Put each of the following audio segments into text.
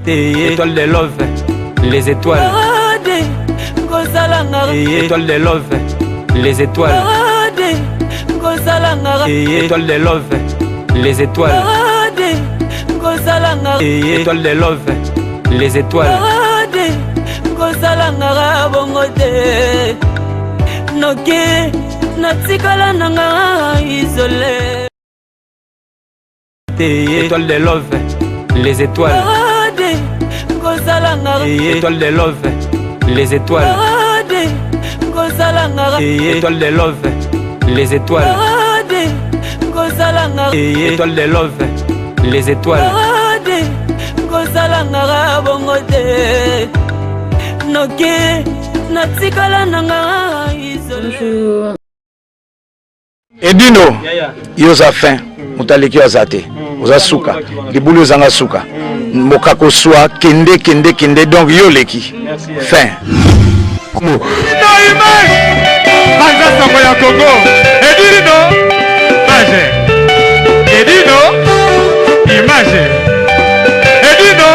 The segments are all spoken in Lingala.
Étoile de love, les étoiles. Étoile de love, les étoiles. Étoile de love, les étoiles. Étoile de love, les étoiles. Kosalangaka bongo te, noki natikala nanga isole. Étoile de love, les étoiles. Étoile de love, les étoiles. Étoile de love, les étoiles. Étoile de love, les étoiles. Kosalangaka bongo te, noki natikala nanga isole. Bonjour. Edino, yo oza fin, moto aleki yo aza te, oza suka, libulu ezanga suka, mboka koswa, kende kende kende, donc yo oleki fin. Baza sango ya Congo. Edino image. Edino image. Edino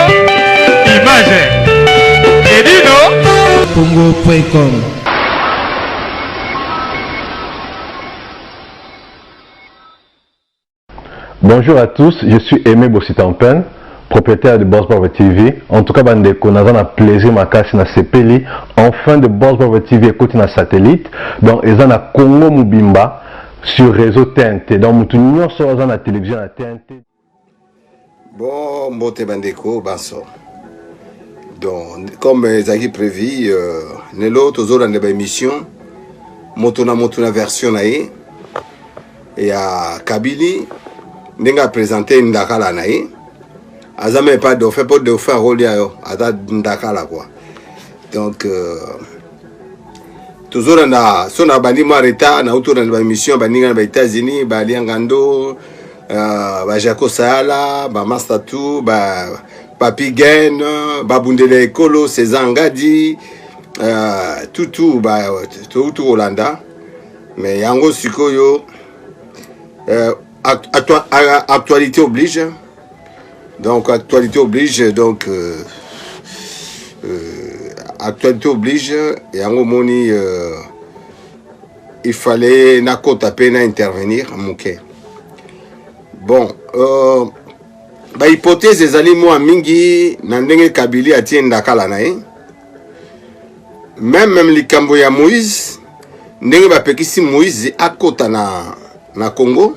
image. Edino Congo.com. Bonjour à tous, je suis Aimé Bossitampen, propriétaire de Boss Power TV. En tout cas, bandeko, naza na plaisir makasi na sepeli. Enfin de Boss Power TV ekoti na satellite. Donc eza na Congo mobimba sur réseau TNT. Donc mutu nyonso aza na télévision na TNT. Bon, mbote bandeko banso. Donc, comme ezalaki prévu, lelo tozolanda ba émission, moto na moto na version na ye ya Kabili, ndenge aprésente ndakala na ye. Aza même pas dauphin, mpo dauphin akolia yo, aza ndakala quoi. Donc tozolanda so na bandi mwa retard, nauti olanda baémission baninga na baÉtats-Unis, baliangando, bajaco Sayala, bamaster tu, ba Papi Gen, babundela ekolo, César Ngadi, tutu touti kolanda. Mais yango sikoyo, actualité oblige. Donc actualité oblige, donc actualité oblige, yango omoni, il fallait nakota mpe na intervenir moke. Bon, bahypothèse ezali mwa mingi na ndenge Kabili atie ndakala na ye. Même likambo ya Moïse, ndenge bapekisi Moïse akota na Congo,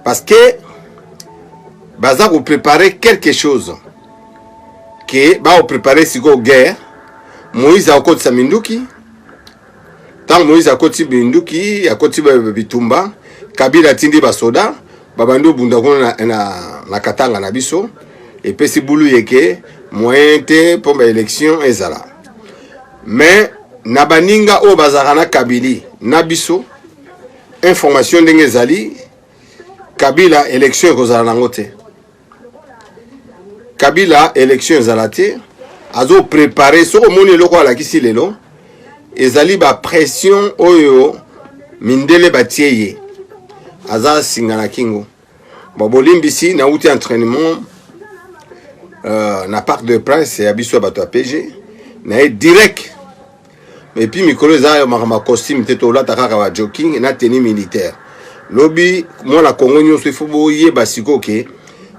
parce que baza kopréparer quelque chose, ke bakoprépare sikoyo guerre. Moïse akotisa minduki. Ntango Moïse akoti minduki, akoti bitumba, Kabila atindi basoda, babandi obunda kuna na Katanga na biso. Epesi bulu yeke moyen te mpo baélection ezala. Mais na baninga oyo bazalaka na Kabili na biso, information ndenge ezali, Kabila élection ekozala nango te. Kabila élection ezala te, azoprépare. Soki omoni eloko alakisi lelo, ezali bapression oyo mindele batie ye, aza singa na kingo. Bon, bolimbisi, nauti entraînement na Parc de Prince ya biso ya bato ya PG na ye direct. Et puis mikolo eza makambo ya costume te, tolata kaka ba jogging na tenue militaire. Lobi mwana Kongo nyonso, ifo boyeba sikoyo ke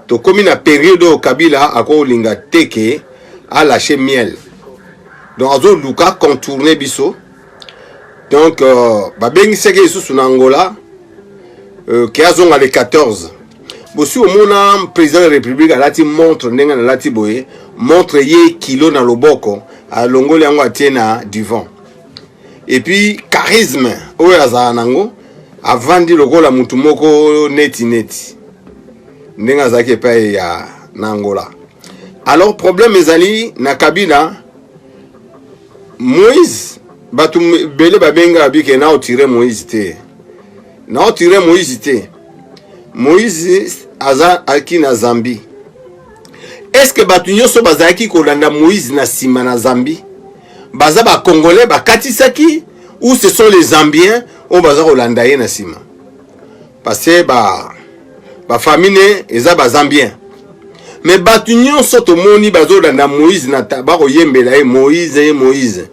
tokomi na période oyo Kabila akolinga te ke alâche miel. Donc azoluka contourner biso. Donc babengisaki lisusu na Angola, ke azonga le 14. Bosi omona président de la République alati montre ndenge nalati boye, montre ye kilo na loboko, alongoli yango, atie na divan, et puis charisme oyo azala nango, avandi lokola mutu moko neti neti ndenge azalaki epai ya na Angola. Alors problème ezali na Kabila. Moïse, bato ebele babenga bike na otire Moïse te, na otire Moïse te. Moïse aza aki na Zambie. Est ce que bato nyonso bazalaki kolanda Moïse na nsima na Zambie baza bacongolais bakatisaki, ou ce sont les Zambiens oyo baza kolanda ye na nsima? Parce que bafamille ba eza bazambien. Mais bato nyonso tomoni bazolanda Moïse na bakoyembela ye Moïse ye Moïse,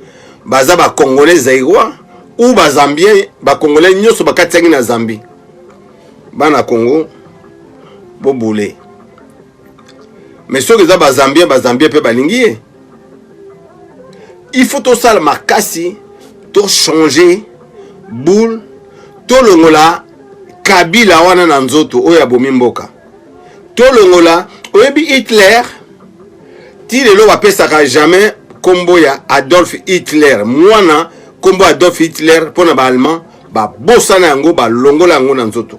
baza ba Congolais Zaïrois ou ba Zambien, ba Congolais nyonso bakatisaki na Zambie. Bana Congo bobule. Mais soki eza ba Zambien, ba Zambien mpe balingi ye. Il faut tosala makasi to changer boule, tolongola Kabila wana na nzoto oyo abomi mboka. Tolongola, oyebi Hitler ti lelo bapesaka jamais kombo ya Adolf Hitler, mwana kombo Adolf Hitler mpona ba Allemand babosana yango, balongola yango na nzoto.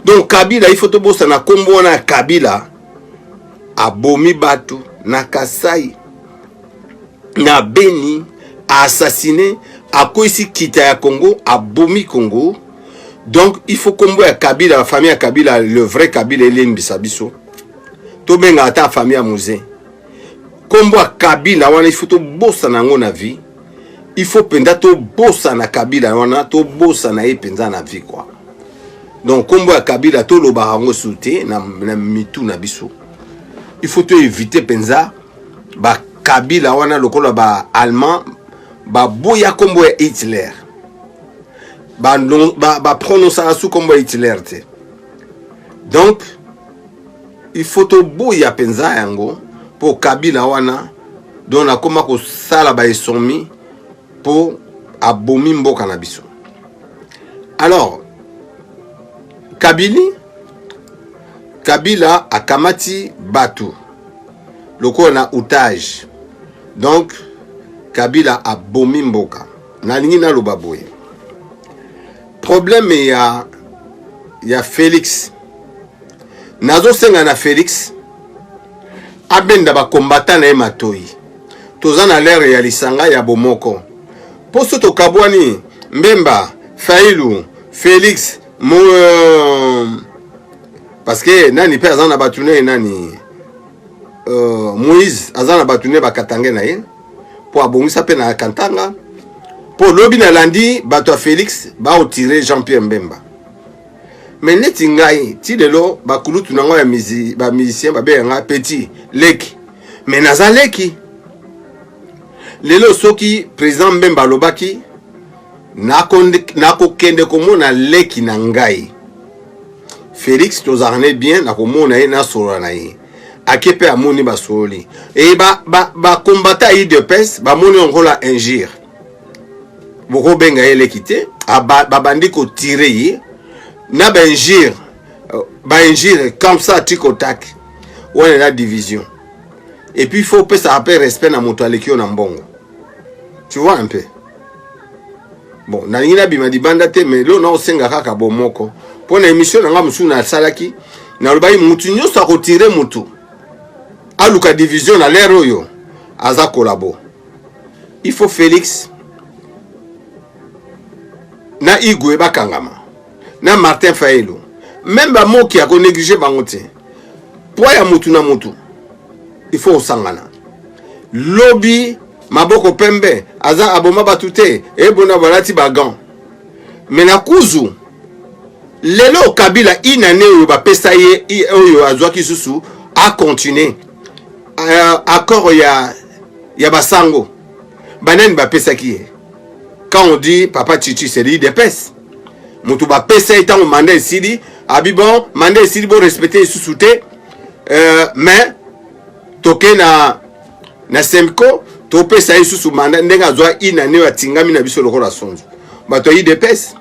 Donc Kabila, il faut tobosana kombo wana ya Kabila. Abomi bato na Kasai, na Beni, assassiné, akwesi kita ya Congo, abomi Congo. Donc il faut kombo ya Kabila, la famille ya Kabila, le vrai Kabila elembisa biso. Tobenga ata famille ya Mzee. Kombo ya Kabila wana il faut tobosana yango na vie. Il faut mpenza tobosana Kabila wana, tobosana ye mpenza na vie quoi. Donc kombo ya Kabila tolobaka yango su te na, na mitu na biso. Il faut toevite mpenza ba Kabila wana lokola ba Allemand baboya kombo ya Hitler. Ba prononçaka su kombo ya Hitler te. Donc il faut toboya mpenza yango mpo Kabila wana donc nakoma kosala ba esomi mpo abomi mboka na biso. Alors Kabili Kabila akamati bato lokola na otage. Donc Kabila abomi mboka. Nalingi naloba boye, problème ya Félix, nazosenga na Félix abenda bakombata na ye matoi. Toza na l'ère ya lisanga ya bomoko, mpo so tokabwani, Mbemba, Fayulu, Félix mo, parce que nani mpe aza na bato ne nani, Moïse aza na bato ne bakatange na ye mpo abongisa mpe na Katanga. Mpo lobi nalandi bato ya Félix baotire Jean-Pierre Mbemba. Mais neti ngai ti lelo, bakulutu nango ya bamusicien babenga nga petit leki, mais naza leki lelo. Soki président Mbemba alobaki nakokende komona leki na ngai Félix, tozalaka ne bien, nakomona ye, nasolola na ye. Ake mpe amoni, basololi e bakombata ba ya UDPS bamoni ongola injure, bokobenga ye leki te. Babandi kotire ye na bainjure, bainjure comme ça tic au tac. Wana eza division. Et puis il faut opesaka mpe respect na moto aleki yo na mbongo, tu vois un peu. Bon, nalingi nabima libanda te, mais lelo naosenga kaka bomoko. Mpo na émission na nga mosusu nasalaki, nalobaki mutu nyonso akotire mutu aluka division na l'ère oyo aza collabo. Il faut Félix na Igwe bakangama na Martin Fayulu, même bamoki akonéglige bango te. Poids ya mutu na mutu, il faut osangana. Lobi maboko pembe aza aboma bato te, ebona balati bagants. Mais na kuzu lelo Kabila inane oyo bapesa ye, oyo azwaki susu acontinue accord ya basango banani bapesaki ye. Quand on dit papa Chichi, c'est l'UDPS moto bapesa ye. Ntango mandat esili, abi bon, mandat esili, borespecte lisusu te, mais toke na Semco, topesa ye lisusu mandat. Ndenge azwa inane oyo atingami na biso lokola sonzo bato ya UDPS.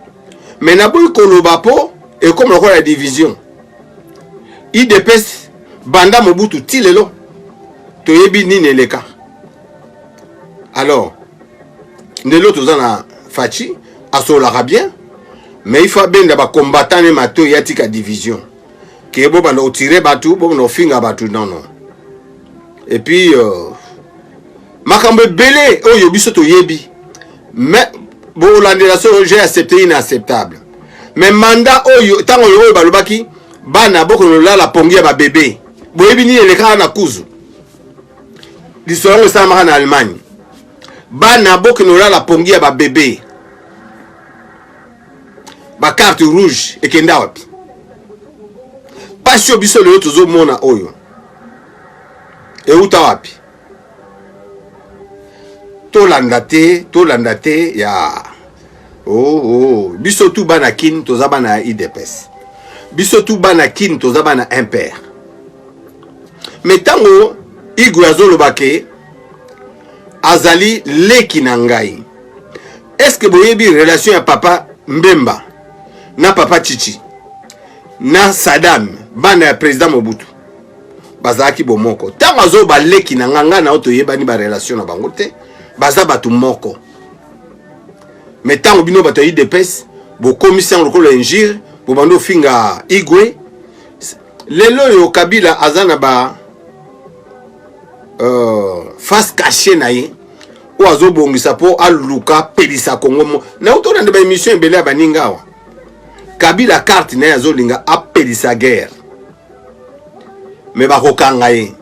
Mais naboyi koloba mpo ekoma lokola ya division. UDPS banda Mobutu ti lelo toyebi nini eleka. Alors ndelo toza na Fatshi, asololaka bien, mais il faut abenda bacombattant ne matoi, atika division ke bobanda otire bato, bobanda ofinga bato. Non, non. Et puis makambo ebele oyo biso toyebi, mais bolandela so j'ai accepté inacceptable. Mais mandat oyo, ntango oyo balobaki bana bokololala pongi ya babebe, boyebi nini elekaka na kuzu. Lisolo yango esalamaka na Allemagne. Bana bokende olala pongi ya babebe, bacarte rouge ekenda wapi? Pasi oyo biso lelo tozomona oyo. Euta wapi? Tolanda te, tolanda te ya oh, oh. Biso tu bana Kin toza bana ya UDPS. Biso tu bana Kin toza bana MPR. Mais tango Igwe azoloba ke azali leki na ngai. Est-ce que boyebi relation ya papa Mbemba na papa Chichi na Saddam bana ya président Mobutu? Bazalaki bomoko. Ntango azo baleki na nga, nga na yo toyebani ba relation na bango te, baza bato moko. Mais ntango bino bato ya UDPS bokomisi yango lokola injure, bobandi ofinga Igwe. Lelo oyo Kabila aza na ba face cachée na ye oyo azobongisa mpo aluka apelisa Congo mo. Nauti olanda ba émission ebele ya baninga awa. Kabila carte na ye azolinga apelisa guerre. Me bakokanga ye.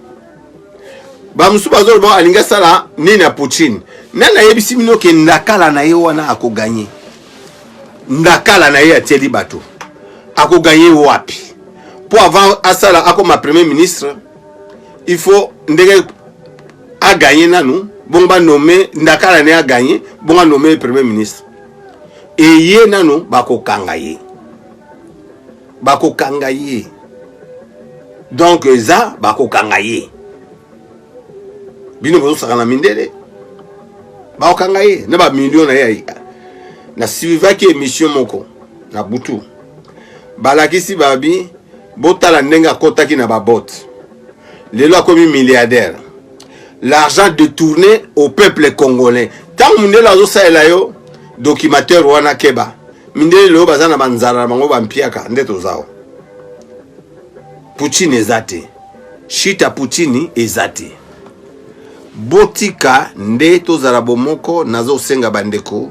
Ba mosusu bazoloba alingi asala nini ya Poutine. Nani ayebisi bino ke ndakala na ye wana akoganye? Ndakala na ye atieli bato. Akoganye wapi? Po avant asala akoma premier ministre, il faut ndenge aganye nanu, bongo ba nommer ndakala na ye aganye, bongo a nommer premier ministre. Eye nanu bakokanga ye. Bakokanga ye. Donc eza bakokanga ye. Bino bozosaka na mindele. Bakokanga ye na ba millions na ye. Na suivaki émission moko na butu. Balakisi babi botala ndenge akotaki na ba botte. Lelo akomi milliardaire. L'argent détourné au peuple congolais. Tango mundele azosalela yo documentaire wana keba. Mindele lelo baza na banzala na bango bampiaka nde tozawa. Poutine eza te. Shita Poutine eza te. Botika nde tozala bomoko, nazosenga bandeko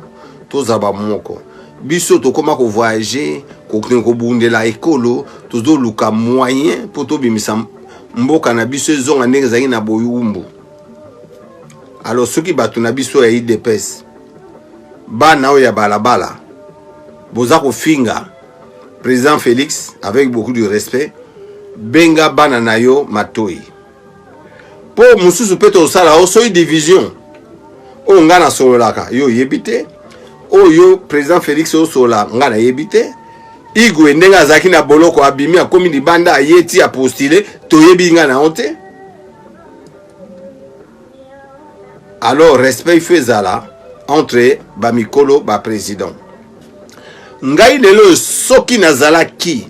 tozala bomoko. Biso tokoma ko voyager, kokende kobundela ekolo, tozoluka moyen mpo tobimisa mboka na biso ezonga ndenge ezalaki na boyumbu. Alors soki bato na biso ya UDPS, bana oyo ya balabala, boza kofinga président Félix avec beaucoup de respect, benga bana na yo matoi. Po mosusu pe tosala o soki division oyo nga nasololaka yo oyebi te, oyo président Félix osola nga nayebi te. Igwe ndenge azalaki na boloko abimi akomi libanda aye ti apostile toyebi nga na yo te. Alors respect il faut ezala entre ba mikolo ba président. Ngai lelo soki nazalaki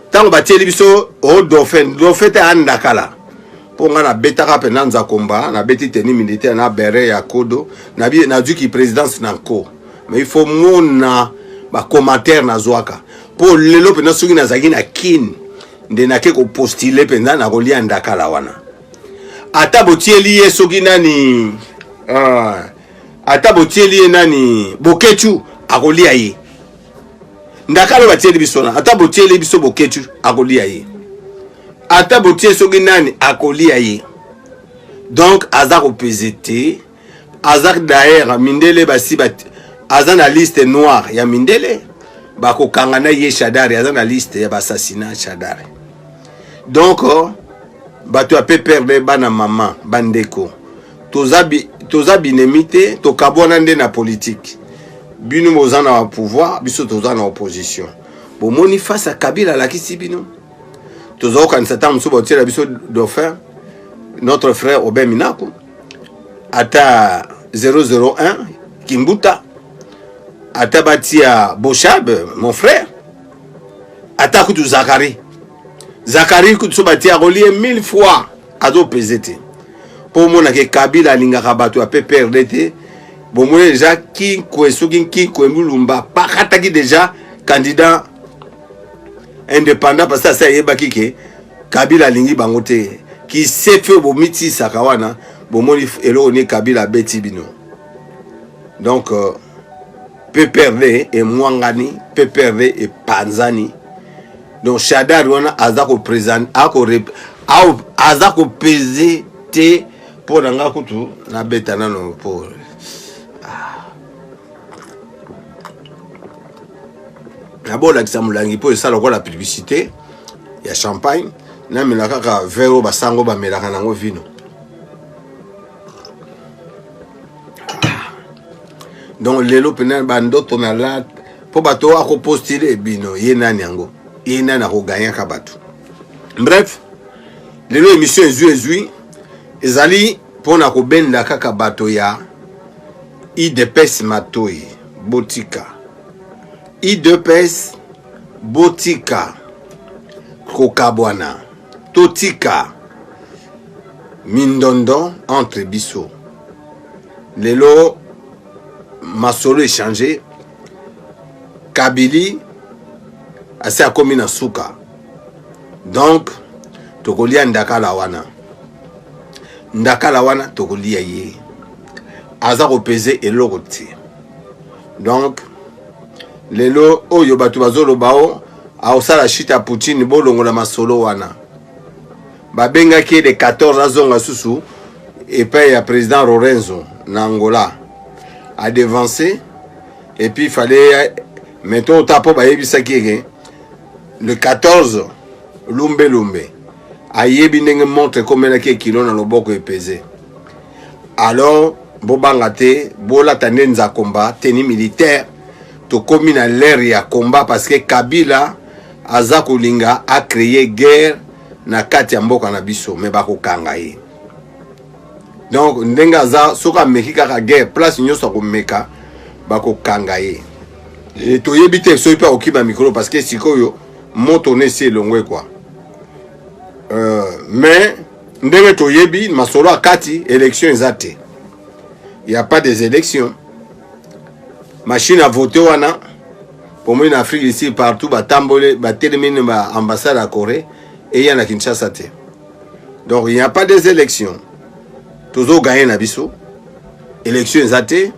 ntango batieli biso o dauphin, dauphin te andakala mpo ngai nabetaka mpenza nzakomba, nabeti tenue militaire na beret ya kodo, nazwiki présidence na nko. Mais il faut mona ba commentaire nazwaka mpo lelo mpenza soki nazalaki na Kin nde nake kopostile mpenza nakolia ndakala wana. Ata botieli ye soki nani, ata botieli ye nani Boketshu akolia ye. Ndakala batieli biso na, ata botieli biso Boketshu akolia ye. Ata botie soki nani akolia ye. Donc aza kopese te, aza d'ailleurs mindele basi bat, aza na liste noire ya mindele bakokanga na ye Shadary, aza na liste ya bassassinat Shadary. Donc bato ya PPRD bana mama bandeko toza binemi te, tokabwana nde na politique. Bino boza na pouvoir, biso toza na opposition. Bomoni face à Kabila alakisi bino. Toza kokanisa ntango mosusu baotiela biso dauphin, notre frère Aubin Minaku, ata 001 Kimbuta, ata batia Boshab, mon frère, ata kutu Zakari. Zakari kutu so batia akolie 1000 fois azopese te. Po omonake Kabila alingaka bato ya PPRD te. Bomoni deja Kinkwe, soki Kinkwe Mulumba pakataki deja candidat indépendant parce que asi ayebaki ke Kabila alingi bango te. Kisefe bomitisaka wana, bomoni eloko ni Kabila abeti bino. Donc PPRD emwangani, PPRD epanzani. Donc Shadary wana aza ko présent, ako rep, au, aza ko peser te po na nga kutu na beta nano po. Nabolakisa molangi po esala lokola publicité ya champagne. Namela kaka verre oyo basango bamelaka nango vino. Donc lelo mpena bandoto na la mpo bato oyo akopostile bino ye nani yango ye nani akoganyaka bato. Bref, lelo émission ezwi ezwi ezali mpo na kobenda kaka bato ya idps matoi. Botika idps, botika kokabwana, totika mindondo entre biso. Lelo masolo echange, Kabili asi akomi na suka, donc tokolia ndakala wana, ndakala wana tokolia ye, aza kopeze eloko te. Donc lelo oyo bato bazoloba o aosala shite ya Poutine, bolongola masolo wana. Babengaki ye le 14 azonga susu epai ya président Lorenzo na Angola, a devancé et puis fallait maintenant ota mpo bayebisaki eke le 14 lumbe lumbe ayebi ndenge montre ekomelaki ekilo na loboko epeze. Alors bobanga te, bolata nde nzakomba tenue militaire, tokomi na l'ère ya combat parce que Kabila aza kolinga a créer guerre na kati ya mboka na biso, mais bakokanga ye. Donc ndenge aza, soki ameki kaka guerre place nyonso akomeka, bakokanga ye. E toyebi te soki mpe akokima mikolo parce que sikoyo moto na esi elongwe quoi. Mais ndenge toyebi masolo ya kati, élection eza te, y a pas des élections. Machine à voter wana pomoi na Afrique ici partout batambole batelemi na ba ambassade ya Corée eya na Kinshasa te. Donc il n'y a pas des élections, tozoganye na biso, élection eza te.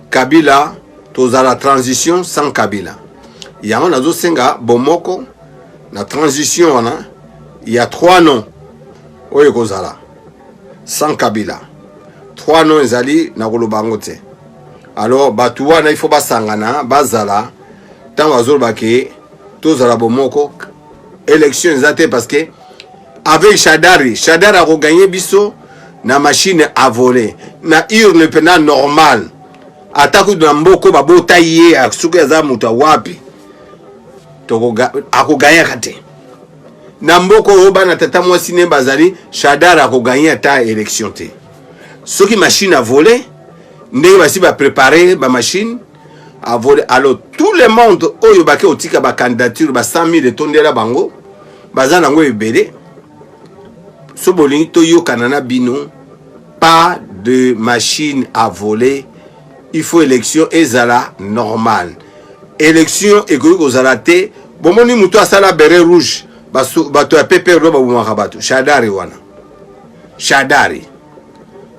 Kabila tozala transition sans Kabila, yango nazosenga bomoko na transition wana. Il y a trois noms oyo ekozala sans Kabila, trois noms ezali na koloba yango te. Alors bato wana il faut basangana, bazala ntango bazoloba ke tozala bomoko, élection eza te parce que avec Shadari, Shadari akoganye biso na machine à voler, na urne mpena normal. Ata kutu na mboko babota ye, soki aza moto awapi, akoganyaka te na mboka oyo bana tata mwasi ne bazali. Shadari akoganye ata élection te soki machine à voler, ndenge basi baprépare bamachine à voler. Alors tout le monde oyo bake kotika bacandidature ba 100 000 etondela bango, baza nango ebele. So bolingi toyokana na bino, pas de machine à voler, il faut élection ezala normale. Élection ekoki kozala te. Bomoni moto asala béret rouge, bato ya PPR babomaka bato. Shadari wana, Shadari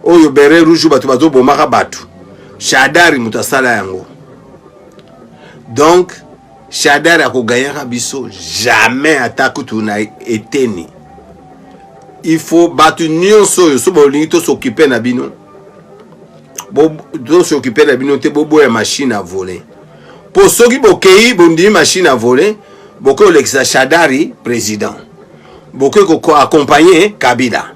oyo béret rouge, bato bazobomaka bato, Shadari moto asala yango. Donc Shadari akoganyaka biso jamais, ata kutu na eteni. Il faut bato nyonso oyo so bolingi tos'occupe na bino, tos'occupe na bino te, boboya machine à voler. Mpo soki bokei bondimi machine à voler, bokoki kolekisa Shadari président, bokoki koaccompagne Kabila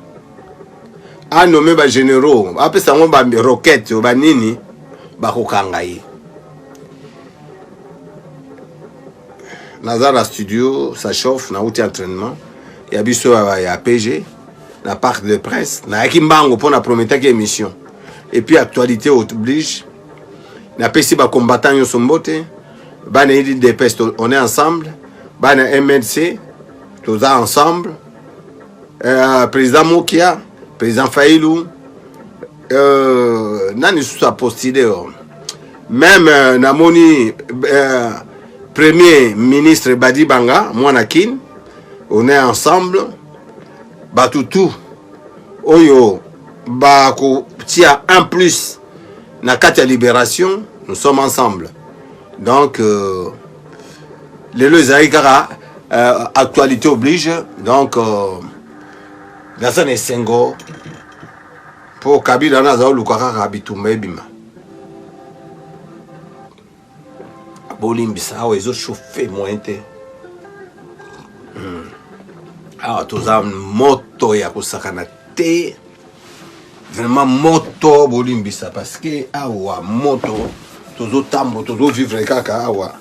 anome bagénéraux, apesa yango baroquette banini, bakokanga ye. Naza na studio, ça chauffe, nauti entraînement ya biso ya PG na Parc de Prince. Nayaki mbango mpo na prometaki émission et puis actualité oblige. Napesi bacombattant nyonso mbote, bana UDPS, on est ensemble, bana MLC toza ensemble, président Mokia, président Fayulu, nani susu apostile même, namoni premier ministre Badi Banga mwana Kin, on est ensemble. Bato tout oyo bakotia un plus na kati ya libération, nous sommes ensemble. Donc lelo ezalaki kaka actualité oblige. Donc naza na esengo mpo Kabila wana aza koluka kaka bitumba ebima. Bolimbisa, awa ezochauffe moyen te. Awa toza moto ya kosakana te, vraiment moto, bolimbisa parce que awa moto tozotambo, tozovivre kaka awa.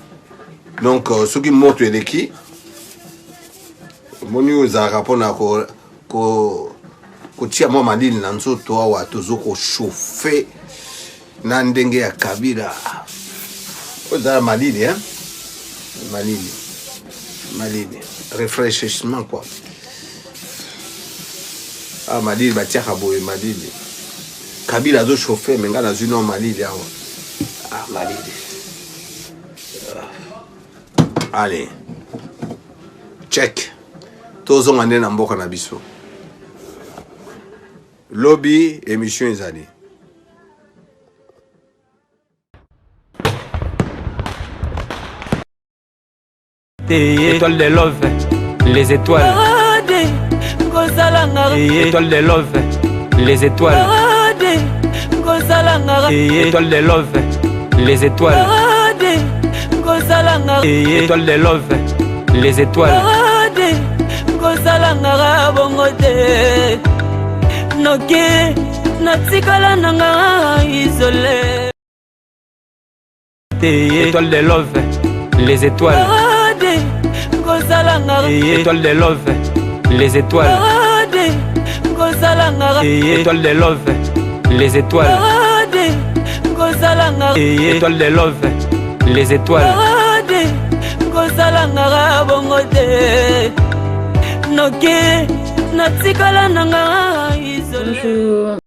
Donc euh, soki moto eleki, omoni oyo ezalaka mpona ko, ko, kotia mwa malili na nzoto. Awa tozo kochauffe na ndenge ya Kabila. Oyo ezala malili, hein? Malili, malili, rafraîchissement quoi. Ah, malili batiaka boye, malili. Kabila azochauffe, me ngai nazwi no malili awa. Ah, malili. Ah. Allez, check, tozonga nde na mboka na biso. Lobi émission ezali. Étoile de love, les étoiles. Étoile de love, les étoiles. Étoile de love, les étoiles. Étoile de love, les étoiles. Kosalangaka bongo te, noki natikala nanga isole. Étoile de love, les étoiles. Étoile de love, les étoiles. Étoile de love, les étoiles. Étoile de love, les étoiles. Kosalangaka bongo te, noki natikala nanga isole. Bonjour.